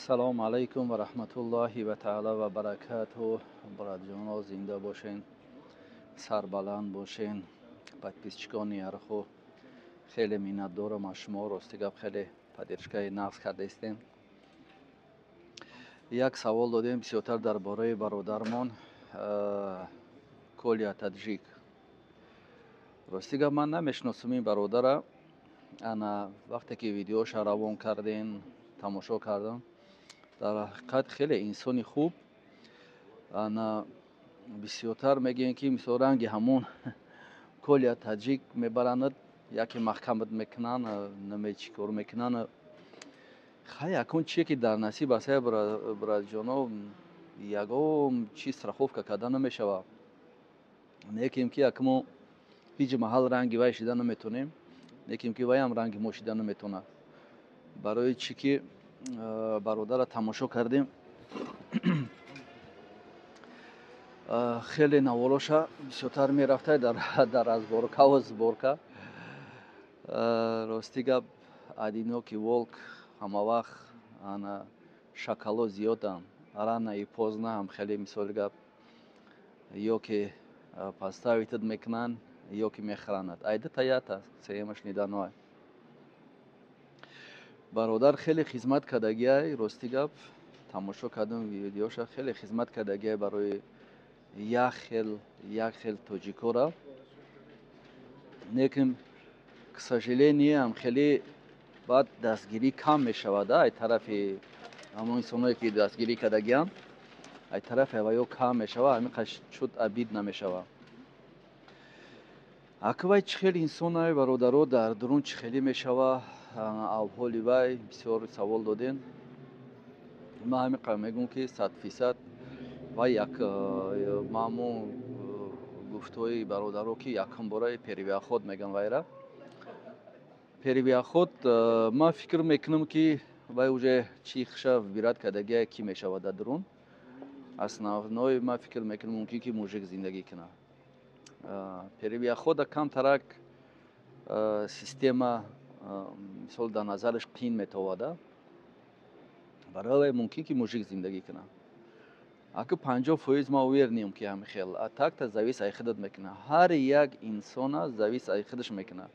Салому алайкум ва раҳматуллоҳи ва таала ва баракатуҳ. Братҷоно, зинда бошен, сарбаланд бошен. Подписчикони арху, хеле миннатдорам аз шумо. Рости гап, хеле поддержкаи нағз кардаистем. Як савол додем бисёртар дар бораи бародармон Коля Таджик. Рости гап, ман намешиносам ин бародара. Ана вақте ки видеоша равон кардем, тамошо кардам, дар ҳақиқат хеле инсони хуб. Ана бисёртар мегӯем, ки мисол ранги ҳамон Коля Таджик мебаранад, яке маҳкамат мекунанд, наме чӣ кор мекунанд. Хай, акун чие ки дар насиб аст, братҷоно, ягон чиз страховка карда намешавад. Некем ки акмо ҳеҷ маҳал ранги вай шида наметонем, некем ки вайам ранги мо шида наметонад. Барои чӣ ки бародара тамошо кардем, хеле навороша бисёртар мерафта дар разборкаву сборка. Рости гап, одинокий волк ҳамавақт, ана шакало зиёданд, рано и поздно ҳам хеле, мисоли гап, ё ки подставить мекунанд, ё ки мехӯранад. Айда ята сеюмаш ниданое. Бародар хеле хизмат кардагиай. Рости гап, тамошо кардам видеоша, хеле хизмат кардагиай барои як хел тоҷикора. Лекин, к сожалению, ам хеле баъд дастгирӣ кам мешавад ай тарафи ҳамон инсоное ки дастгирӣ кардагианд, ай тарафи аваё кам мешавад. Ҳамин қаш чуд обид намешавад. Ака, вай чӣ хел инсонай, бародаро, дар дурун чӣ хеле мешава авҳоли вай, бисёр савол додем. Ман ҳамин қадр мегӯм, ки 100% вай як маъмун гуфтҳои бародаро, ки якум бора первый охот мегӯянд вайра, первый охот. Ман фикр мекунам, ки вай уже чӣ хиша выбирать кардагия, кӣ мешавад дар дурун. Основной, ман фикр мекунам, мумкин ки мужик зиндагӣ кунад. Первый охота камтарак система, мисол, дар назараш қиин метовада. Барои вай мумкин ки мужик зиндагӣ кунад. Аку 50% ман уверенем, ки ҳами хел. А так-то завис ай худат мекунад, ҳар як инсона завис ай худаш мекунад,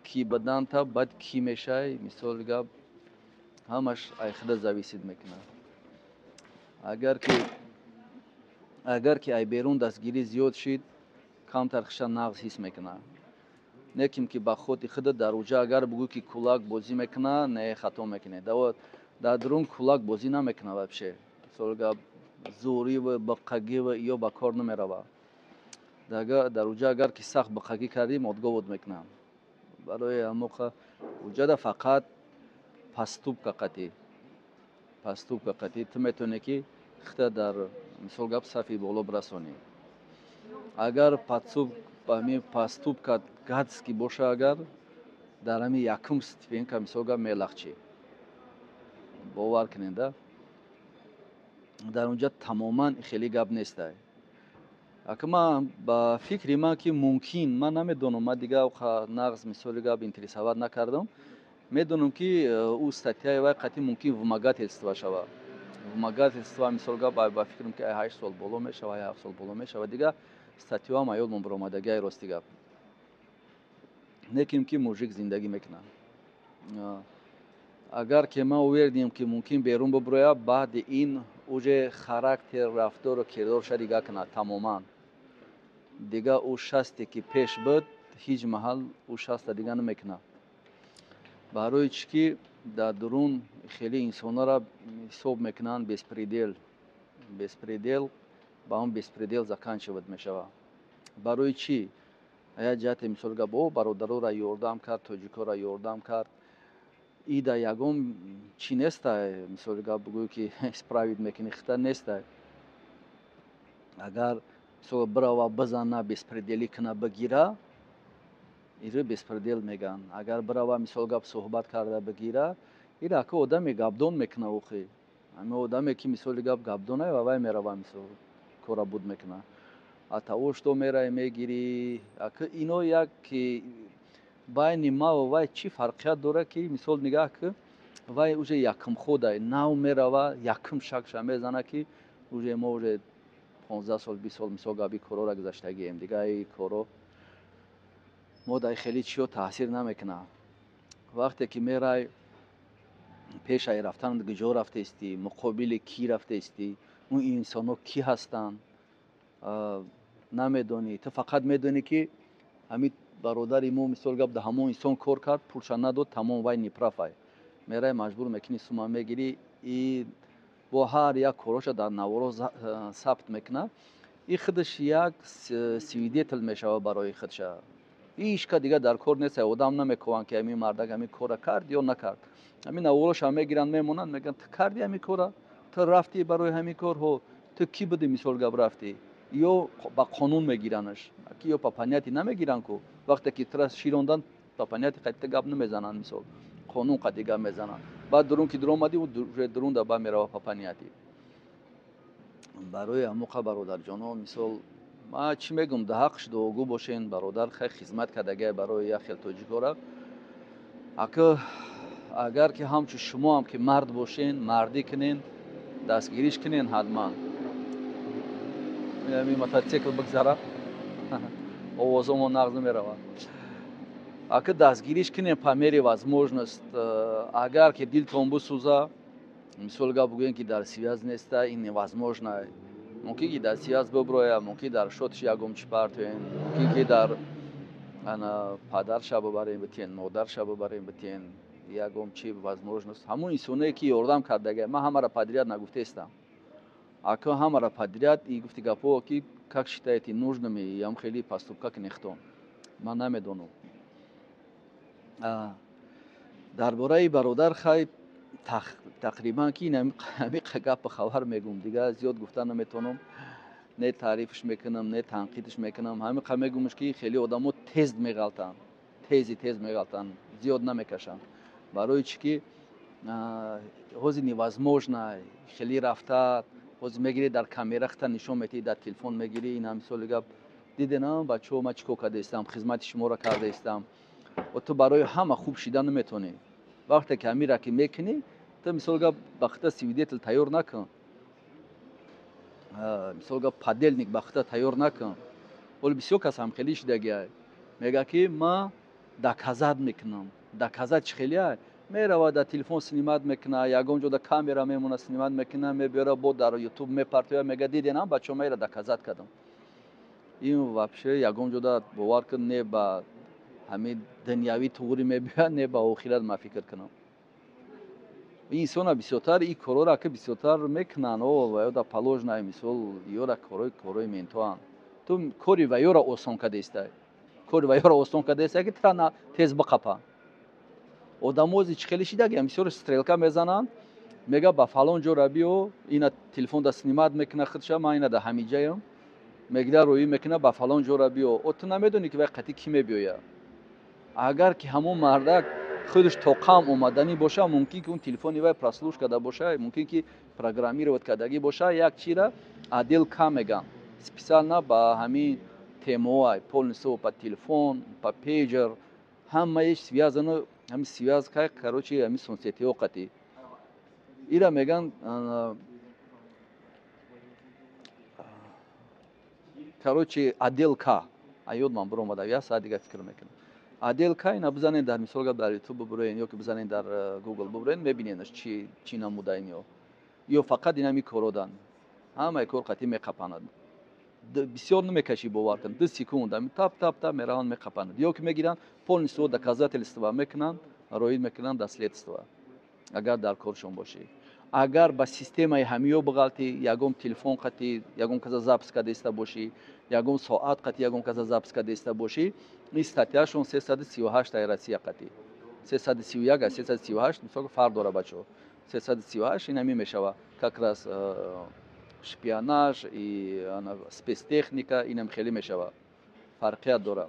ки баданта баъд кӣ мешай. Мисоли гап, ҳамаш ай худат зависит мекунад. Агар ки ай берун дастгирӣ зиёд шид, камтар хиша нағз ҳис мекунад. Неким ки ба хоти худат дар уҷа агар бугӯ, ки кулак бозӣ мекунад, не, хато мекунед. Дар дурун кулак бозӣ намекунад вообще. Мисоли гап, зӯриву биққагиву ё ба кор намеравад. Дар уҷа агар ки сахт биққагӣ кардӣ, модговод мекунанд. Барои ҳамоқа уҷада фақат поступка қатӣ ту метавонӣ, ки хита дар, мисол гап, сафи боло бирасонӣ. Агар ҳамин поступка гадский боша, агар дар ҳамин якум ступенька, мисол гап, мелахчӣ. Бовар кунед, да, дар онҷа тамоман хеле гап нестай. Ака, ман ба фикри ман, ки мумкин, ман намедонам, ман дига нағз, мисоли гап, интересовать накардам. Медонам, ки ӯ статьяи вай қатъи мумкин вымогательство шавад. Вымогательство, мисол гап, ба фикрам, ки 8 сол боло мешава, 7 сол боло мешава. Дига статьяам аёдмон баромадагиай. Рости гап, неким ки мужик зиндагӣ мекунад. Агар ки ман уверенем, ки мумкин берун бибирояд, баъди ин уже характер, рафтору кирдорша дига кунад тамоман. Дига ӯ шасте ки пеш буд, ҳеҷ маҳал ӯ шаста дига намекунад. Барои чӣ ки дар дурун хеле инсонҳоро ҳисоб мекунанд беспредел. Беспредел ба он беспредел заканчивать мешавад. Барои чӣ? Як ҷиҳате, мисол гап, о бародароро ёрдам кард, тоҷикоро ёрдам кард, ида ягон чӣ нестай. Мисоли гап, бугӯй, ки исправить мекунӣ, хита нестай. Агар, мисол, бирава, бизана, беспределӣ куна, бигира, иро беспредел мегӯянд. Агар бирава, мисол гап, суҳбат карда бигира, ира ака одаме гапдон мекуна. Охи ҳамин одаме ки, мисоли гап, гапдонай ва вай мерава, мисол, кора буд мекуна. А того что мерай, мегирӣ, ака, ино як ки байни ма ва вай чӣ фарқият дорад, ки, мисол, нигаҳ ки Вай уже якум ходай нав мерава, якум шакша мезана, ки уже мо уже 15 сол, 20 сол, мисол гап, и корора гузаштагием, дига и коро мо дар хеле чиё таъсир намекунад. Вақте ки мерай, пешаи рафтан куҷо рафтаистӣ, муқобили кӣ рафтаистӣ, он инсонҳо кӣ ҳастанд, намедонӣ. Ту фақат медонӣ, ки ҳамин бародари мо, мисол гап, да ҳамон инсон кор кард, пулша надод, тамом, вай неправ ай. Мерай, маҷбур мекунӣ, сума мегирӣ и бо ҳар як короша дар наворо сабт мекунад. И худаш як свидетель мешавад барои худша. Ҳеч ка дига дар кор нест, одам намекуванд, ки ҳамин мардак ҳамин кора кард ё накард. Ҳамин навороша мегиранд, мемонанд, мегӯянд: «Ту кардӣ ҳамин кора? Ту рафтӣ барои ҳамин корҳо? Ту кӣ будӣ, мисол гап, рафтӣ?» Ё ба қонун мегиранаш, ки ё по понятия намегиранд ку. Вақте ки тура широндан, по понятия қати гап намезананд, мисол, қонун қати гап мезананд. Баъд дурун ки дуромадӣ, уже дурун ба мерава по понятия. Барои ҳамоқа, бародарҷоно, мисол, ма чӣ мегӯм? Да ҳақш дуогӯ бошен. Бародар хай хизмат кардагай барои як хел тоҷикора. Ака, агар ки ҳамчу шумоам ки мард бошен, мардӣ кунен, дастгириш кунен ҳатман. Ами мототсикл бигзара, овозомо нағз намеравад. Ака, дастгириш кунем по мере возможность. Агар ки дилтон бисӯза, мисол гап, бигӯем, ки дар связь неста, ин невозможно. Мумкин ки дар связь биброя, мумкин дар шотиш ягом чӣ партоен, мумкин ки дар ана падарша бибарем битен, модарша бибарем битен, ягом чи возможность. Ҳамон инсоне ки ёрдам кардага, ман ҳамаро подряд нагуфтаистам, ака, ҳамаро подряд и гуфти гапҳо, ки как считаете нужными, ям хеле поступка кунехтон, ман намедонам. Дар бораи бародар хай тақрибан ки ҳамин гапа хабар мегӯм, дига зиёд гуфта наметавонам. Не таърифш мекунам, не танқидш мекунам. Ҳамин қа мегӯмш, ки хеле одамо тез меғалтанд, тези тез меғалтанд, зиёд намекашанд. Барои чӣ ки ҳозир невозможно хеле рафта. Ҳозир мегирӣ, дар камера хита нишон метиҳӣ, дар телефон мегирӣ, ина, мисоли гап, диденам, бачаҳо, ман чӣ кор карда истам, хизмати шуморо карда истам. Ту барои ҳама хуб шида наметавонӣ. Вақте ки ҳамира ки мекунӣ, ту, мисол гап, ба хита свидетель тайёр накун, мисол гап, подельник ба хита тайёр накун. Ҳоли бисёр кас ҳам хеле шидагиай, мега, ки ман доказать мекунам. Доказать чӣ хелеай? Мерава, дар телефон снимать мекуна, ягон ҷо да камера мемона, снимать мекуна, мебиёра, бо дар Ютуб мепартоя, мега: «Диденам, бачаҳо, ма ира доказать кардам». Ин вообще ягон ҷода, бовар кун, не ба ҳамин дунявӣ туғри мебиёяд, не ба охират. Ман фикр кунам, инсона бисёртар и корора ки бисёртар мекунанд, о ва ё да положено, мисол, ёра корои корои ментоанд. Ту кори ва ёра осон кадаистай, кори ва ёра осон кадаистай, ки тра тез биқапанд. Одамози чӣ хеле шидагиам, бисёр стрелка мезананд, мега: «Ба фалон ҷора биё». Ина телефон да снимать мекуна худша: «Ман ина да ҳамиҷаям». Мегда, рӯӣ мекуна: «Ба фалон ҷора биё». О, ту намедонӣ, ки вай қатъи кӣ мебиёяд. Агар ки ҳамон мардак худаш тоқам омаданӣ боша, мумкин ки он телефони вай прослушка карда боша, мумкин ки программировать кардагӣ боша. Як чира отдел К меган, специально ба ҳамин темаоай, полностью по телефон, по пейджер, ҳамаиш связано, ҳами связь кай, короче, ҳами соцсети ҳо қатӣ. Ира меган, короче, отдел К. Аёд ман биромада, як саат дига фикр мекунам. Отдел К, ина бизанед, дар мисол гап, дар Ютуб бибуроен ё ки бизанед, дар Гугл бибуроен, мебинедаш чӣ намуда ин. Ё фақат инами кородан, ҳамаи кор қатӣ меқапанад. Бисёр намекашӣ, бовар кун, 2 секунд ами тап тап тап мераванд, меқапанад ё ки мегиранд, полностью доказательство мекунанд, роид мекунанд да следство. Агар дар коршон бошӣ, агар ба системаи ҳамиё биғалтӣ, ягон телефон қатӣ ягон каса запись карда иста бошӣ, ягон соат қатӣ ягон каса запись карда иста бошӣ, ин статья шон 338-таи Россия қатӣ, 331, 338, мисол, фарқ дора, бачаҳо. 338 ин ҳамин мешава, как раз шпионаж и спецтехника, инам хеле мешава, фарқият дора.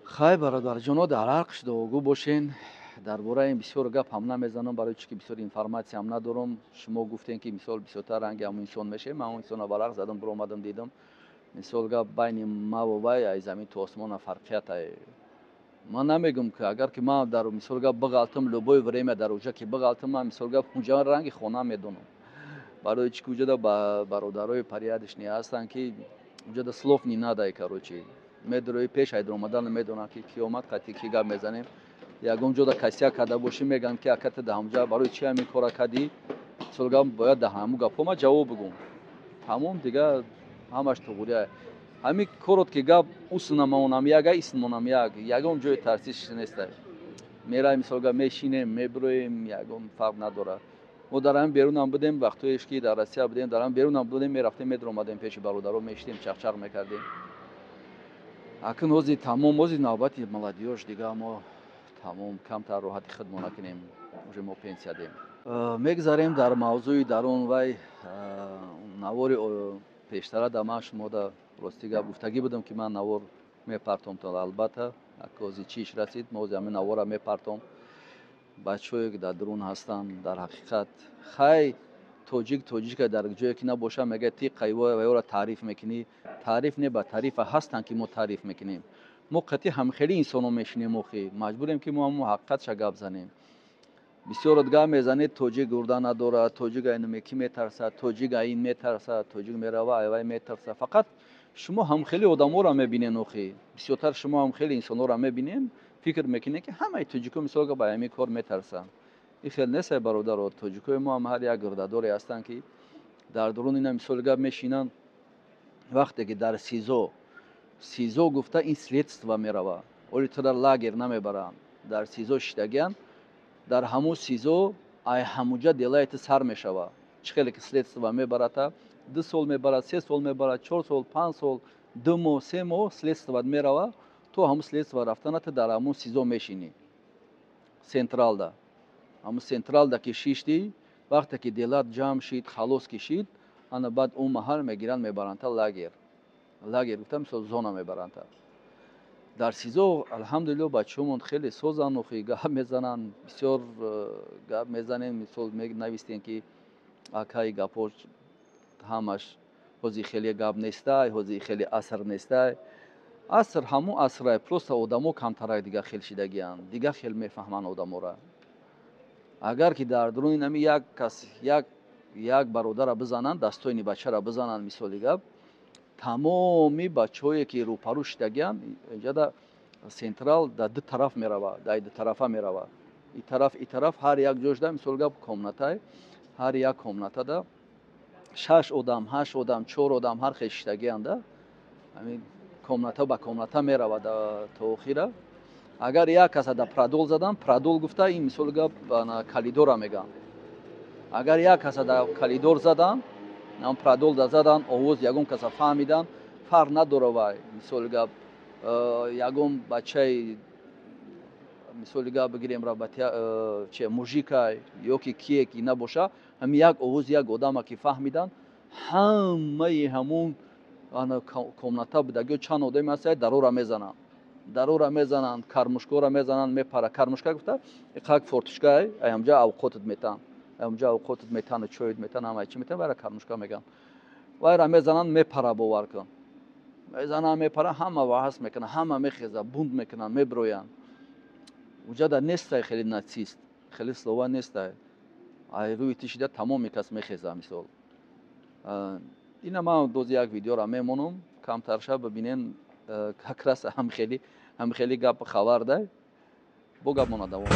Хай, бародарҷоно, дар ҳақш дуогӯ бошен. Дар бораи ин бисёр гап ҳам намезанам, барои чӣ ки бисёр информация ҳам надорам. Шумо гуфтем, ки мисол, бисёртар ранги ҳамон инсон мешавем. Ман он инсона варақ задам, биромадам, дидам, мисол гап, байни маву вай ай замин то осмона фарқият. Ай Ман намегум ки агар ки ман дар мисол гап бағалтам, любое время дар уҷа ки бағалтам, ман мисол гап уҷа ранги хона медонам. Барои чӣ ки уҷада бародарои порядочный ҳастанд, ки уҷада слов не надо, короче. Медрои пеш айдромадан медонанд, ки ки омад, қати ки гап мезанем. Ягон ҷода касия карда бошӣ, мегӯянд, ки аката да ҳамҷа барои чӣ ҳамин кора кардӣ? Мисол гап бояд да ҳамун гапҳо ман ҷавоб бигӯм. Тамом, дига ҳамаш туғрия. Ҳамин корот ки гап уснамонам як, исмонам як, ягон ҷои тарсиш нестай. Мераем, мисол гап мешинем, мебироем, ягон фарқ надорад. Мо дар ҳамин берунам будем, вақтҳоеш ки дар Россия будем, дар ҳамин берунам будем, мерафтем, медромадем пеши бародаро, мешидем, чақчақ мекардем. Акун ҳози тамом, ҳози навбати молодёж, дига мо тамом камтар роҳати худмо накунем, уже мо пенсия дем. Мегзарем дар мавзӯи дарун вай навори пештара. Да ман шумода рости гап гуфтагӣ будам, ки ман навор мепартом, то албатта ҳози чиш расид, мо ҳози ҳамин навора мепартом. Бачаҳое ки дар дарун ҳастанд, дар ҳақиқат хай тоҷик тоҷика дар ҷое ки набоша, мегӯяд ти қайворо таъриф мекунӣ. Таъриф не, ба таърифа ҳастанд ки мо таъриф мекунем. Мо қатъи ҳамхели инсонҳо мешинем, охи маҷбурем ки мо ҳамон ҳақиқатша гап занем. Бисёрот гап мезанед, тоҷик гурда надорад, тоҷик айнумекӣ метарсад, тоҷик аин метарсад, тоҷик мерава айвай метарсад. Фақат шумо ҳамхели одаморо мебинен, охи бисёртар шумо ҳамхели инсонҳоро мебинен, фикр мекунед, ки ҳамаи тоҷико мисол ба ҳамин кор метарсанд. Ин хел нестай, бародаро. Тоҷикои мо ҳам ҳар як гурдадоре ҳастанд, ки дар дарун ина мисол гап мешинанд. Вақте ки дар СИЗО, СИЗО гуфта ин следство мерава, оли ту дар лагер намебаранд, дар СИЗО шиштагианд. Дар ҳамун СИЗО ай ҳамуҷа делаи ту сар мешава. Чӣ хеле ки следство мебарата, 2 сол мебарад, 3 сол мебарад, 4 сол, 5 сол, 2 моҳ, 3 моҳ следствоат мерава. То ҳамун следство рафтана ту дар ҳамун СИЗО мешинӣ, централда. Ҳамун централда ки шиштӣ, вақте ки делат ҷамъ шид, халос ки шид, ана баъд он маҳал мегиранд, мебаранта лагер. Лагер гуфта мисол зона мебаранта. Дар СИЗО алҳамдулилло бачаҳомон хеле созанд, охи гап мезананд, бисёр гап мезанем. Мисол навистем, ки акай гапҳо ҳамаш ҳози хеле гап нестай, ҳози хеле аср нестай. Аср ҳамун асрай, просто одамо камтарак дига хел шидагианд, дига хел мефаҳманд одамора. Агар ки дар дуруни нами як кас, як бародара бизананд, дастоини бачара бизананд, мисоли гап, тамоми бачаҳое ки рӯпарӯ шидагианд, инҷада централ дар ду тараф мерава, дар ду тарафа мерава, и тараф, и тараф, ҳар як ҷошда мисол гап комнатай, ҳар як комнатада 6 одам, 8 одам, 4 одам ҳар хел шидагианда. Ҳамин комната ба комната мерава то охира. Агар як каса да продол задан, продол гуфта ин мисол гап калидора мегӯянд. Агар як каса да калидор задан, нам продол да задан, овоз ягон каса фаҳмидан, фарқ надора вай, мисоли гап ягон бачаи, мисоли гап бигирем, че мужикай ё ки кие ки набоша, ҳамин як овоз як одама ки фаҳмидан, ҳамаи ҳамун комната будагиё чанд одаме ҳастад, дарора мезананд, дарора мезананд, кармушкаро мезананд, мепара. Кармушка гуфта иқак фортушкай, ҳамҷа авқотат метаҳанд, ҳамҷа авқотат метаҳанд, чоят метаҳанд, ҳамаи чи метаҳанд, вайра кармушка мегӯянд. Вайра мезананд, мепара, бовар кун, мезананд, мепара, ҳама ваҳас мекунанд, ҳама мехезанд, бунт мекунанд, мебироянд. Уҷада нестай хеле нацист, хеле слова нестай, ай рӯи ти шида тамоми кас мехеза. Мисол ина ман дози як видеора мемонам, камтарша бибинен, как раз ҳамхели гап хабар дай, бо гапмона давом.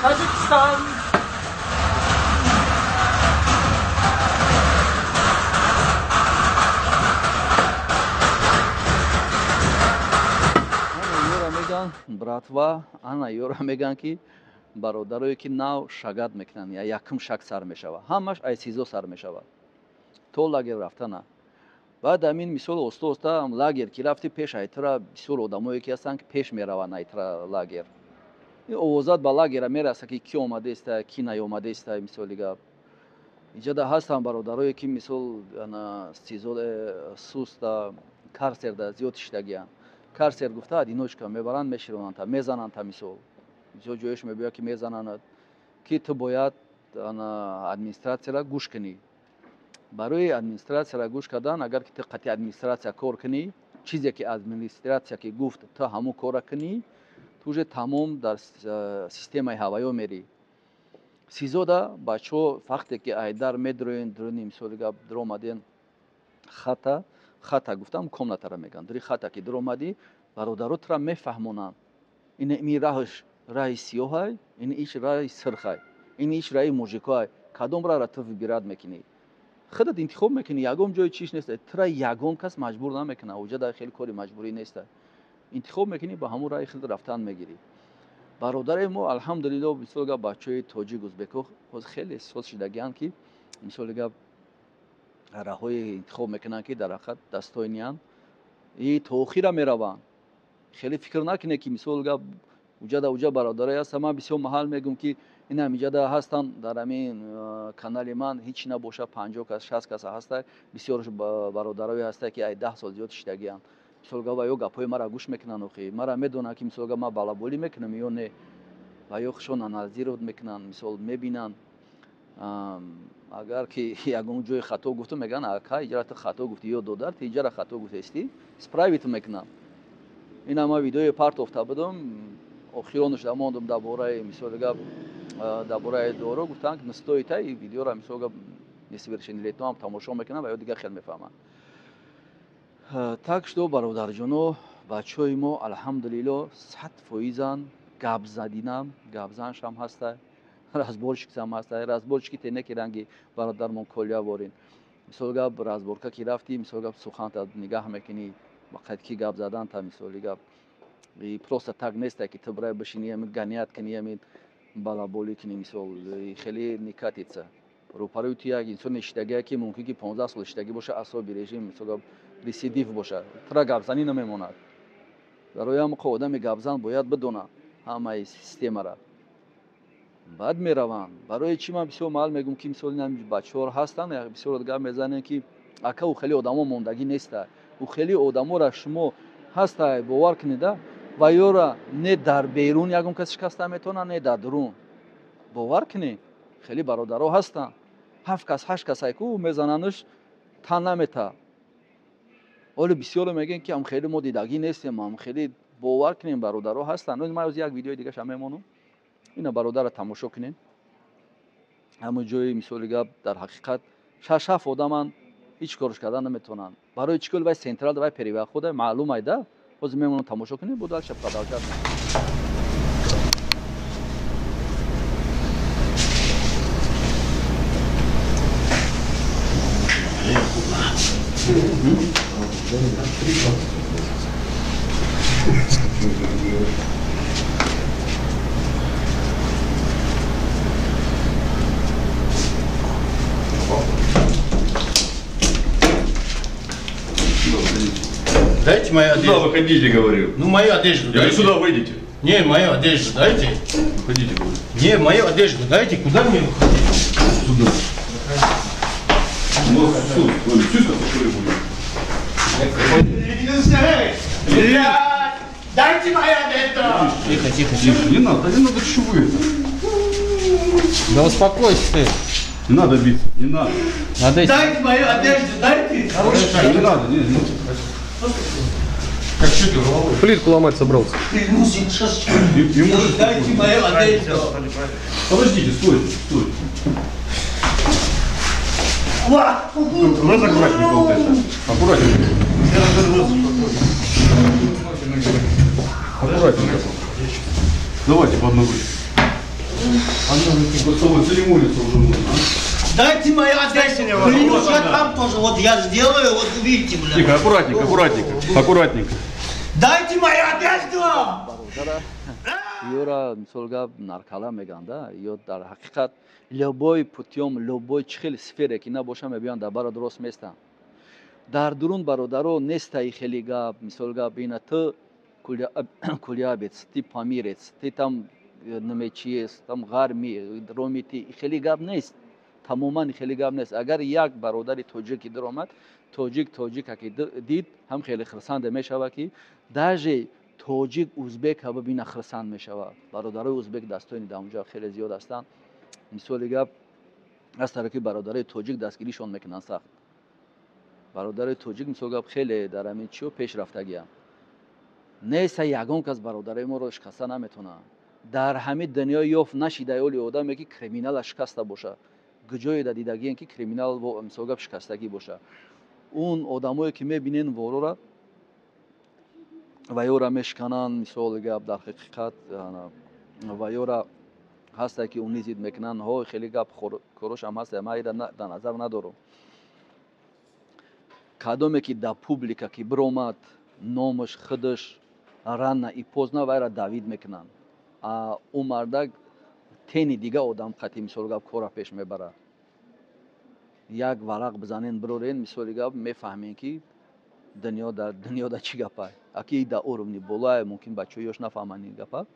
Tajikistan. Ёра меган братва, ана ёра меган, ки бародарое ки нав шагат мекунанд, якум шаг сар мешава, ҳамаш ай СИЗО сар мешава то лагер рафтана. Баъд ҳамин мисол оста оста лагер ки рафти, пеш айтра бисёр одамое ки ҳастанд, ки пеш мераванд айтра лагер. Ин овозат ба лагера мераса, ки ки омадеста, ки наёмадеста. Мисоли гап, иҷода ҳастанд бародарое, ки мисол СИЗО суста карцерда зиёд шидагиянд. Карцер гуфта, одиночка мебаранд, меширонанд, мезананд. Мисол, бисёр ҷоеш мебиёяд, ки мезананд, ки ту бояд администратсияра гӯш кунӣ. Барои администратсияра гӯш кардан, агар ки ту қатъи администратсия кор кунӣ, чизе ки администратсия ки гуфт, ту ҳамун корра кунӣ, ту уже тамом дар системаи ҳаваё мерӣ. СИЗОда бачаҳо вақте ки айдар медроен дуруни, мисоли гап, дуромаден хата, хата гуфтам, комнатара мегӯянд, дури хата ки дуромадӣ, бародаро тура мефаҳмонанд: ин ми раҳш раҳи сиёҳай, ин иш раҳи сирхай, ин иш раҳи мужикоай. Кадом раҳра ту выбирать мекунӣ, худат интихоб мекунӣ. Ягон ҷои чиш нест, тура ягон кас маҷбур намекунад. Уҷа хеле кори маҷбурӣ нест, интихоб мекунӣ, ба ҳамун раҳи худ рафтан мегирӣ. Бародари мо, алҳамдулилло, мисоли гап, бачаҳои тоҷик, узбеко ҳозир хеле соз шидагианд, ки мисоли гап, раҳҳое интихоб мекунанд, ки дар ҳақиқат достойныянд и то охира мераванд. Хеле фикр накунед, ки мисол гап, уҷада уҷа бародарое ҳастанд. Ман бисёр маҳал мегӯм, ки инам иҷада ҳастанд. Дар ҳамин канали ман ҳеҷ набошад, 50 кас, 60 кас ҳаста. Бисёр бародарое ҳастанд, ки ай 10 сол зиёд шидагианд. Мисол гап, ё гапҳои мара гӯш мекунанд, охи мара медонанд, ки мисол гап, ман балаболӣ мекунам ё не, ва ё худшон анализировать мекунанд, мисол, мебинанд. Агар ки ягон ҷои хато гуфтам, мегӯянд: «Ака, иҷара ту хато гуфтӣ» ё «Додар, ту иҷара хато гуфтаистӣ», исправить мекунанд. Ина ман видеои партофта будам, охиронаш мондум, дар бораи, мисоли гап, дар бораи доро гуфтанд, ки не стоит и видеора. Мисол гап, несовершеннолетний ҳам тамошо мекунанд ва ё дигар хел мефаҳманд. Так что, бародарҷоно, бачаҳои мо, алҳамдулилло, 100%-ан гапзадинам, гапзаншам ҳаста, разборщиксам ҳаста. Разборщики тене ки ранги бародармон Коля ворин. Мисол гап, разборка ки рафтӣ, мисол гап, суханта нигаҳ мекунӣ, ба қайд ки гап задан та. Мисоли гап, просто так неста, ки ту бирай бишинӣ, ами гонять кунӣ, ами балаболӣ кунӣ. Мисол, хеле не катится. Рӯпарои ту як инсон шидагие, ки мумкин ки 15 сол шидагӣ боша, асоби режим, мисол гап, рецидив боша, тура гапзанӣ намемонад. Барои ҳам одами гапзан бояд бидонад ҳамаи системара. Баъд мераванд. Барои чӣ ман бисёр маҳал мегӯм, ки мисол, бачаҳо ҳастанд, бисёр гап мезанем, ки ака, ӯ хеле одамо мондагӣ неста, ӯ хеле одаморо шумо ҳаста, бовар кунеда, ва ёра не дар берун ягон кас шикаста метавонад, не дар дурун. Бовар кунед, хеле бародаро ҳастанд, ҳафт кас, ҳашт кас айку мезананаш, тан наметаҳад. Оле бисёре мегӯянд, ки ам хеле мо дидагӣ нестем, ам хеле. Бовар кунем, бародаро ҳастанд. Ман як видеои дигаша мемонам, ина бародарро тамошо кунем. Ҳамон ҷои, мисоли гап, дар ҳақиқат шаш ҳафт одаманд, ҳеҷ корш кардан наметавонанд. Барои чӣ? Кол вай централ, вай перевохода маълум айда. Ҳозир мемонам, тамошо кунем, бо дальше продолжать. Дайте мою одежду. Сюда выходите, говорю. Ну, мою одежду Я дайте. говорю, сюда выйдите. Не, мою одежду дайте. Выходите, говорю. Не, мою одежду дайте. Куда мне выходить? Сюда. У нас суд. Ой, чисто что ли будет? Дайте мою одежду! Тихо, тихо, тихо. Не надо, не надо, что вы это? Да успокойся ты. Не надо биться, не надо. Надо. Дайте мою одежду, дайте! Не надо, не, не. Плитку ломать собрался. Ему же- Дайте мою одежду! Подождите, стойте, стойте. Разогнать вот это. Аккуратненько. Аккуратненько. Давайте по одной ручке. Одной ручке. Церемониться уже можно. а? Дайте мою одежду! Клянусь, я там тоже, вот я сделаю, вот увидите, бля. Тихо, аккуратненько, аккуратненько, аккуратненько. Дайте мою одежду! Бародара ёра, мисол гап, наркала меганда, ё дар ҳақиқат любой путём, любой чӣ хел сфере ки набоша, мебиёнд, дар бара дуруст местанд. Дар дурун, бародаро, нестаи хеле гап. Мисол гап, ина ту кулябец, ты памирец, ты там намечиес, там ғарми ромити, хеле гап нест, тамоман хеле гап нест. Агар як бародари тоҷики даромад, тоҷик тоҷика ки дид, ҳам хеле хурсанде мешавад, ки даже тоҷик узбека бибина, хурсанд мешавад. Бародарои узбек дастони дар онҷо хеле зиёд ҳастанд. Мисоли гап, аз тарафи бародарои тоҷик дастгиришон мекунанд сахт. Бародарои тоҷик, мисол гап, хеле дар ҳамин чиё пешрафтагианд. Неста, ягон кас бародарои моро шикаста наметавонад. Дар ҳамин дунё ёфт нашида оли одаме, ки криминала шикаста бошад. Куҷое да дидагиен, ки криминал, мисол гап, шикастагӣ боша? Он одамое, ки мебинен, ворора ва ёра мешикананд, мисоли гап, дар ҳақиқат ва ёра ҳаста, ки унизить мекунанд. Ҳо, хеле гап корошам ҳаста, ман ира дар назар надорам. Кадоме ки дар публика ки биромад, номаш худаш, рано и поздно вайра давить мекунанд. А ӯ мардак тени дига одам қати, мисоли гап, кора пеш мебарад. Як варақ бизанен, бирорен, мисоли гап, мефаҳмем, ки дунё дар дунё да чӣ гапа. Аки да уровни болае, мумкин бачаҳои ёш нафаҳманд ин гапа.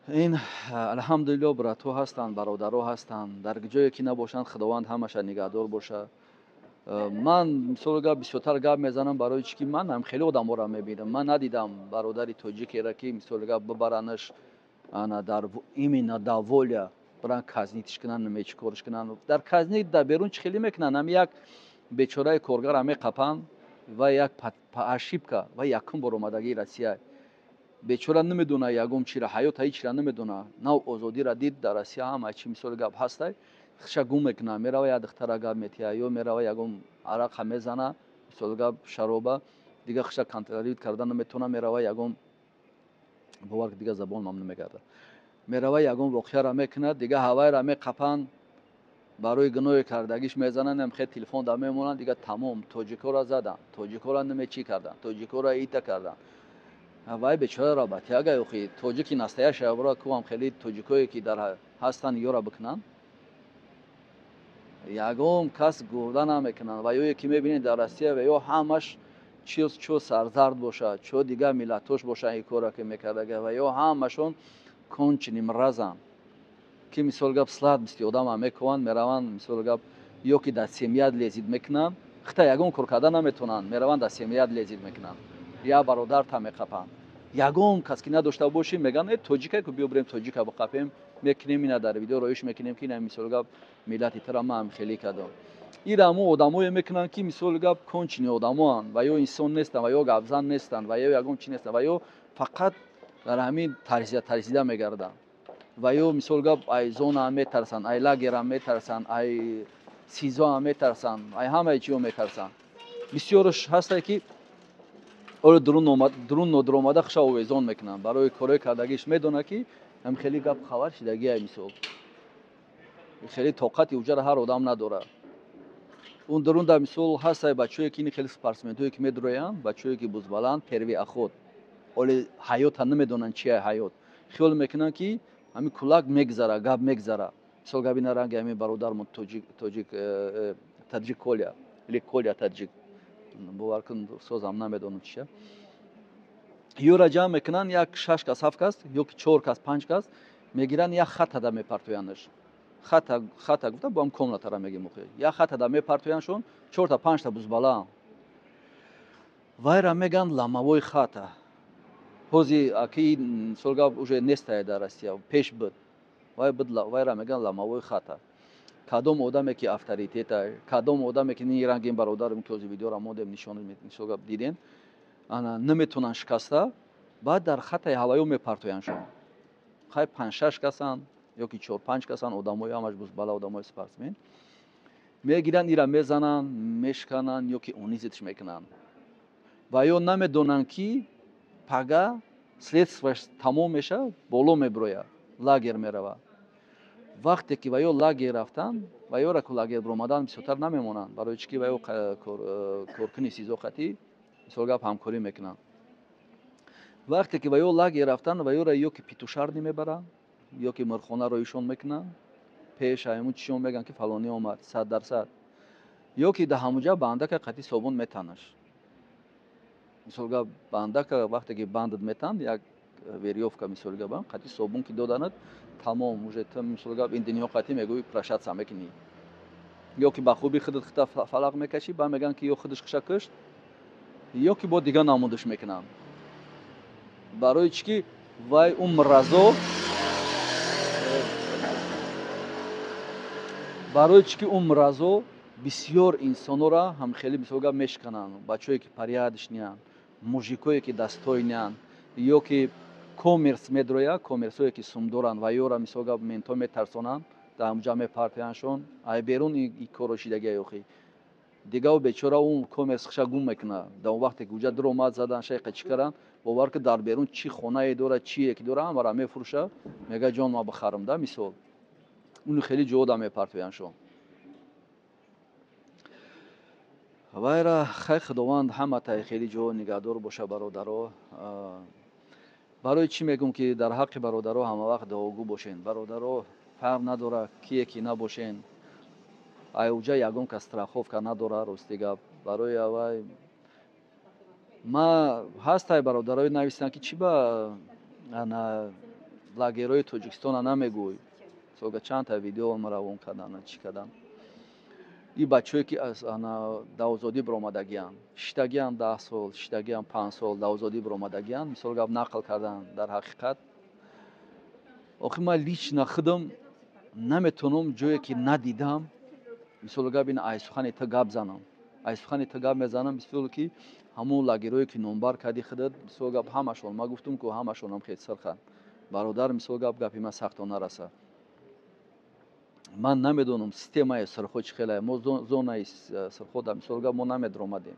Ин, алҳамдулилло, братҳо ҳастанд, бародаро ҳастанд. Дар ҷое ки набошанд, Худованд ҳамаша нигаҳдор боша. Ман, мисоли гап, бисёртар гап мезанам, барои чӣ ки ман ҳам хеле одаморо мебинам. Ман надидам бародари тоҷикеро, ки, мисоли гап, бибаранаш ана дар именно да воля биран, казнить ш кунанд, намечи корш кунанд. Дар казнить дар берун чӣ хеле мекунанд? Ҳами як бечораи коргара меқапанд ва як ошибка ва якум бор омадагии Россия, бечора намедона ягон чира, ҳаёт ҳеҷ чира намедона, нав озодира дид дар Россия, ҳама чи, мисоли гап, ҳастай, хиша гум мекуна, мерава, як духтара гап метиҳа ё мерава, ягон арақа мезана, мисоли гап, шароба, дига хиша контролировать карда наметавона, мерава, ягон, бовар, дига забонам намегардад, мерава, ягон воқеаро мекунад, дига ҳавайра меқапанд, барои гуноҳи кардагиш мезананд, хе телефон да мемонанд, дига тамом, тоҷикоро заданд, тоҷикоро намечӣ карданд, тоҷикоро ита карданд. Вай бечора работяга, охи тоҷики настоящая бора кувам, хеле тоҷикое, ки дар ҳастанд, ёра бикунанд, ягон кас гурда намекунанд. Ва ёе ки мебинед дар Россия, ва ё ҳамаш чо сарзард бошад, чо дигар миллатош бошад, ин кора ки мекардага, ва ё ҳамашон конченый мразь анд, ки, мисол гап, слабости одама мекованд, мераванд, мисол гап, ё ки дар семья лезить мекунанд, хита ягон кор карда наметавонанд, мераванд, дар семья лезить мекунанд, я бародарта меқапанд. Ягон кас ки надошта бошӣ, мегӯянд: «Э, тоҷика ку, биё бирем, тоҷика биқапем». Мекунем, ина дар видео роиш мекунем, ки ина, мисол гап, миллати тара ман хеле кардам. Ира ҳамо одамое мекунанд, ки, мисоли гап, конченый одамоанд ва ё инсон нестанд, ва ё гапзан нестанд, ва ё ягон чи нестанд, ва ё фақат дар ҳамин тарсида тарсида мегарданд, ва ё, мисол гап, ай зонаам метарсанд, ай лагерам метарсанд, ай СИЗОам метарсанд, ай ҳамаи чиё метарсанд. Бисёрш ҳастае, ки оро дурун нодуромада хуша овезон мекунанд барои корҳои кардагиш. Медонад, ки ҳам хеле гап хабар шидагия, мисол, хеле тоқати уҷара ҳар одам надорад. Он дурун дар, мисол, ҳастае бачаҳое, ки ини хеле спортсменҳое, ки медуроянд, бачаҳое, ки бузбаланд, первый охот, оле ҳаёта намедонанд, чия ҳаёт, хиёл мекунанд, ки ҳамин кулак мегзара, гап мегзара. Мисол гап, ина ранги ҳамин бародармон тоҷик, таджик Коля или Коля таджик, бовар кун, созам намедонам чия, ёра ҷамъ мекунанд, як шаш кас, ҳафт кас ё ки чор кас, панҷ кас мегиранд, як хатада мепартояндаш. Хата, хата гуфта, бо ҳам комнатара мегем, охи як хатада мепартояндшон, чорта, панҷта бузбалаам. Вайра меган ломовой хата. Ҳози аки, мисол гап, уже нестае дар Россия, пеш буд. Вай буд, вайра меган ломовой хата. Кадом одаме, ки авторитета, кадом одаме, ки ни рангин бародарам, ки ҳози видеора мондем, нишон, мисол гап, дидем, ана наметонанд шикаста, баъд дар хатаи ҳаваё мепартояндшон. Хай, панҷ-шаш касанд ё ки чор-панҷ касанд, одамои ҳамаш бузбала, одамои спортсмен, мегиранд, ира мезананд, мешкананд ё ки унизить ш мекунанд. Ва ё намедонанд, ки пага следствие ш тамом мешавад, боло мебирояд, лагер меравад. Вақте ки ва ё лагер рафтанд, ва ёра ку лагер биромадан бисёртар намемонанд, барои чӣ ки ва ё коркуни СИЗО қатӣ, мисол гап, ҳамкорӣ мекунанд. Вақте ки ва ё лагер рафтанд, ва ёра ё ки петушарни мебаранд, ё ки мирхона роишон мекунанд, пеш ҳамун чишон мегӯянд, ки фалонӣ омад, 100%. Ё ки дар ҳамуҷа бандака қати собун метанаш. Мисол гап, бандака вақте ки бандат метанд, як верёвка, мисол гап, қати собун ки доданад, тамом, уже ту, мисол гап, ин дунё қати мегӯӣ прощаться мекунӣ. Ё ки ба хуби худат хита фалақ мекашӣ, ба мегӯянд ки ё худаш хиша кушт, ё ки бо дигар намудаш мекунанд. Барои чӣ ки вай умразо, барои чӣ ки умразо бисёр инсонора ҳам хеле, мисол гап, мешикананд. Бачаҳое ки порядочныянд, мужикое ки достойныянд, ё ки коммерс медроя, коммерсое ки сум доранд ва ёра, мисол гап, менто метарсонанд, дар ҳамҷа мепартояндшон. Ай берун и корро шидагия охи. Дигар бечора он коммерс хиша гум мекунад. Дар он вақте ки уҷа дуромад задан, шайқа чӣ каранд, бовар ки дар берун чӣ хонае дорад, чие ки дорад, ҳамаро мефурӯша, мега ҷон ма бихарам да, мисол. Уну хеле ҷода мепартояндшон. Вайра хай Худованд ҳама тай хеле ҷо нигаҳдор боша, бародаро. Барои чӣ мегӯм ки дар ҳаққи бародаро ҳама вақт дуогӯ бошен. Бародаро, фарқ надора кие ки набошен. Ай уҷа ягон кас страховка надора, рости гап. Барои авай ма ҳастай бародарои нависанд ки чӣ ба ана лагерои Тоҷикистона намегӯй. Сога чандта видео ма равон кардан, чӣ кардан. И бачаҳое ки аз ана давозодӣ биромадагианд, шиштагианд 10 сол, шиштагианд 5 сол, давозодӣ биромадагианд, мисол гап, нақл кардан дар ҳақиқат. Охи ман лично худам наметавонам ҷое ки надидам, мисол гап, ин ай сухани ту гап занам. Ай сухани ту гап мезанам, мисол ки ҳамон лагерое ки номбар кардӣ худат, мисол гап, ҳамашон, ман гуфтум ку ҳамашонам хел сирханд. Бародар, мисол гап, гапи ман сахто нараса. Ман намедонам системаи сирхо чӣ хелае. Мо зонаи сирхо, мисол гап, мо намедромадем.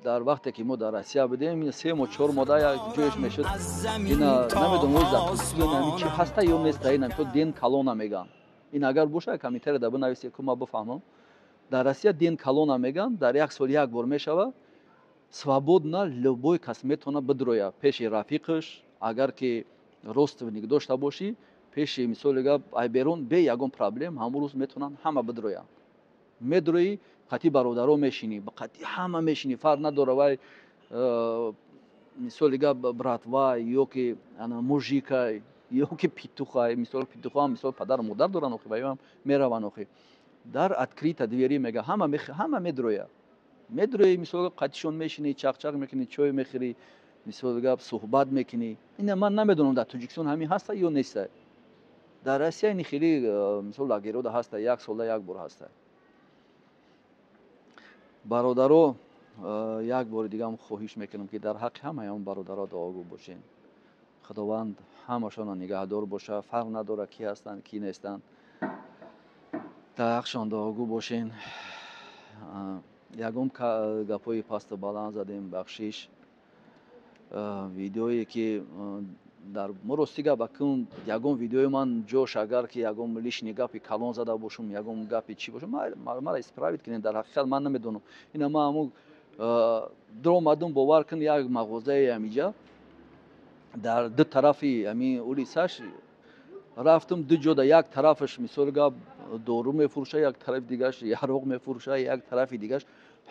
Дар вақте ки мо дар Россия будем, 3 моҳ 4 моҳ як ҷоеш мешуд. Ина намедонам ҳамин чӣ ҳаста ё неста, ина мисол ден калона мегӯянд. Ин агар боша комментария да бинависед, ку ман бифаҳмам. Дар Россия ден калона мегӯянд, дар як сол як бор мешава. Свободно любой кас метавонад бидроя пеши рафиқаш, агар ки родственник дошта бошӣ, пеши, мисоли гап, ай берун бе ягон проблем ҳамон рӯз метавонанд ҳама бидроянд. Медроӣ, қати бародаро мешинӣ, қати ҳама мешинӣ, фарқ надора вай мисоли гап братва ё ки ана мужикай ё ки петухай, мисол петухам, мисол падару модар доранд охи, вайам мераванд охи. Дар открыта двери мега ҳама ҳама медроя. Медроӣ, мисол, қатишон мешинӣ, чақчақ мекунӣ, чой мехӯрӣ, мисол гап, суҳбат мекунӣ. Ина ман намедонам дар Тоҷикистон ҳамин ҳаста ё неста. Дар Россия ини хеле, мисол, лагерода ҳаста, як солда як бор ҳаста. Бародаро, як бори дигам хоҳиш мекунам ки дар ҳаққи ҳамаи он бародаро дуогӯ бошен. Худованд ҳамашонро нигаҳдор боша, фарқ надора ки ҳастанд, ки нестанд. Дар ҳаққшон дуогӯ бошен. Ягон гапҳои пасту баланд задем, бахшиш. Видеое ки дар мо, рости гап, акун ягон видеои ман ҷош агар ки ягон лишний гапи калон зада бошум, ягон гапи чӣ бошум, мара исправить кунед. Дар ҳақиқат ман намедонам. Ина ман ҳамун дуромадум, бовар кун, як мағозаи ҳамиҷа дар ду тарафи ҳамин улицаш рафтум, ду ҷода, як тарафаш, мисол гап, дору мефурӯша, як тарафи дигаш яроқ мефурӯша, як тарафи дигаш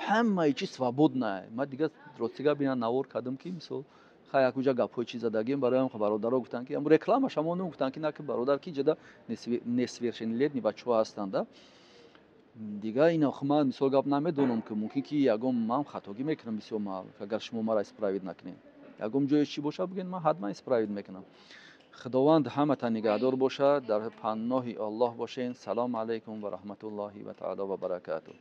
ҳамаи чиз свободна. Ман дигар, рости гап, ина навор кардам ки мисол хай якуҷа гапҳои чиз задагим. Бароям бародаро гуфтанд ки реклама шамо гуфтанд ки на ки бародар ки ҷада несовершеннолетний бачаҳо ҳастанд да. Дигар ина ман, мисол гап, намедонам ки мумкин ки ягон ман хатогӣ мекунам бисёр маҳал. Агар шумо мара исправить накунед, ягон ҷое чӣ боша бигӯед, ман ҳатман исправить мекунам. Худованд ҳаматан нигаҳдор бошад, дар паноҳи Аллоҳ бошен. Салому алайкум ва раҳматуллоҳи ва таъало ва баракатуҳ.